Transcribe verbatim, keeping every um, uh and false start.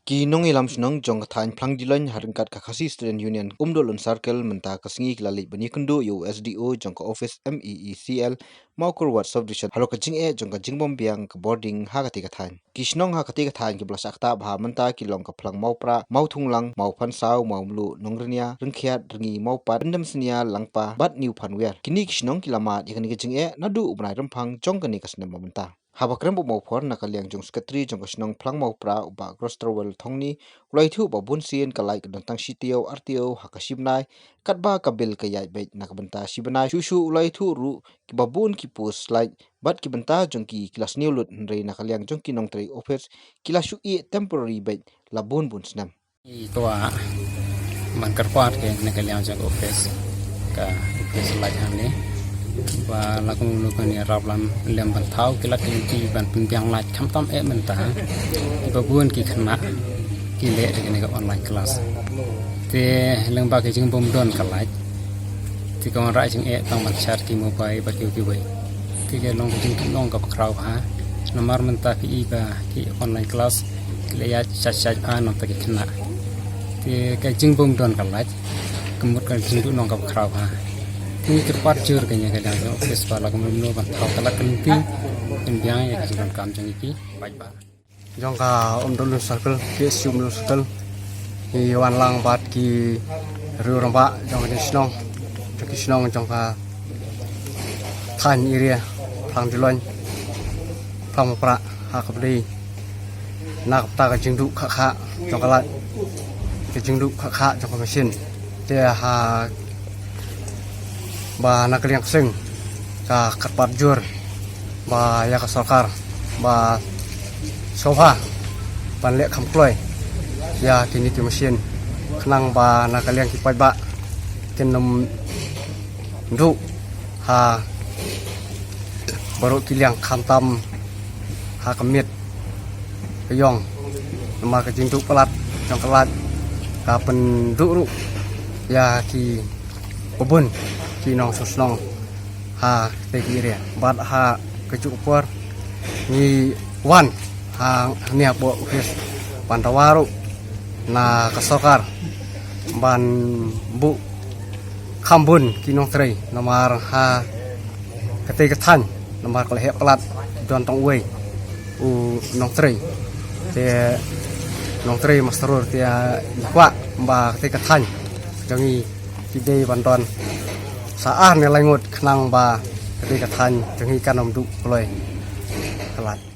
Ki nongïalam shnong jong ka thaiñ Phlangdiloin ha ryngkat ka Khasi Student Union Umdolun Circle mynta ka sngi ki la leit ban ïakynduh ïa u S D O jong ka office M E E C L Mawkyrwat Subdivision halor ka jingeh jong ka jingbymbiang ka bording ha katei ka thaiñ. Ki shnong ha katei ka thaiñ kiba la shah ktah bha mynta ki long ka Phlang Mawprah, Mawthunglang, Mawphansaw, Mawmluh, Nongrynïa, Ryngkhiat, Ryngi, Mawpat, Pyndemsnia, Langpa bad New Phanwiar. Kine ki shnong ki la mad ïa kane ka jingeh naduh u bnai Rymphang jong kane ka snem ba mynta. Haba kren bad u Mawphor na ka liang jong u Secretary jong ka shnong Phlang Mawprah u Bah Grostrowell Thongni u la ïathuh ba bun sien ka light ka don tang shi taïew ar taïew ha ka shi bnai, katba ka bill ka ïaid beit na ka bynta shi bnai. Shuh shuh u la ïathuh ruh kiba bun ki post light bad ki bynta jong ki ki la sniew lut, hynrei na ka liang jong ki nongtrei office ki la shu ïeh temporary beit la bun bun snem. I kwah ban kyrpad ïa kane ka liang jong ka office, ka office light hangne, ba la kumno kumno ïarap lem ban thaw ki light ki ban pynbiang light khamtam eh mynta kiba bun ki khynnah ki leh ïa kane ka online class. Te lyngba ka jingbym don ka light te ka wanrah jingeh tang ban shad ki mobile bad kiwei kiwei. Te ka long ka jingduhnong kaba khraw bha namar mynta ki i ba ki online class ki la ïaid shait shait bha namar ki khynnah. Te ka jingbym don ka light ka mut ka jingduhnong kaba khraw bha. Te ngi kyrpad jur ïa kane ka liang jong ka office ba la kumno kumno ban thaw ka light ka lynti, pynbiang ïa ka jingdonkam jong ki paidbah. Jong ka Umdolun Circle, K S U Umdolun Circle, ngi wan lang bad ki riew rangbah jong ka shnong, jong ki shnong jong ka thaiñ area Phlangdiloin, Phlang Mawprah, ha kaba dei na ka bynta ka jingduh khah khah jong ka light, ka jingduh khah khah jong ka machine. Te ha ba na ka liang ka seng ka kyrpad jur ba ïa ka sorkar ba sngewbha ban leh kham kloi ïa kine ki machine, khnang ba na ka liang ki paidbah kin ym duh ha baroh ki liang, khamtam ha ka miet ka ïong. Namar ka jingduh palat jong ka light ka pynduh ruh ïa kiba bun ki nongshong shnong ha katei ka area. Bad ha kajuh ka por ngi wan hangne hapoh office ban dawa ruh na ka sorkar ban buh kham bun ki nongtrei namar ha katei ka thaiñ namar ka la heh palat, don tang uwei u nongtrei. Te nongtrei master ruh, te ngi kwah ba katei ka thaiñ jong ngi ki dei ban don sa ar ne lai ngut khnang ba katei ka thaiñ jong ngi kan ym duh kloi ka light.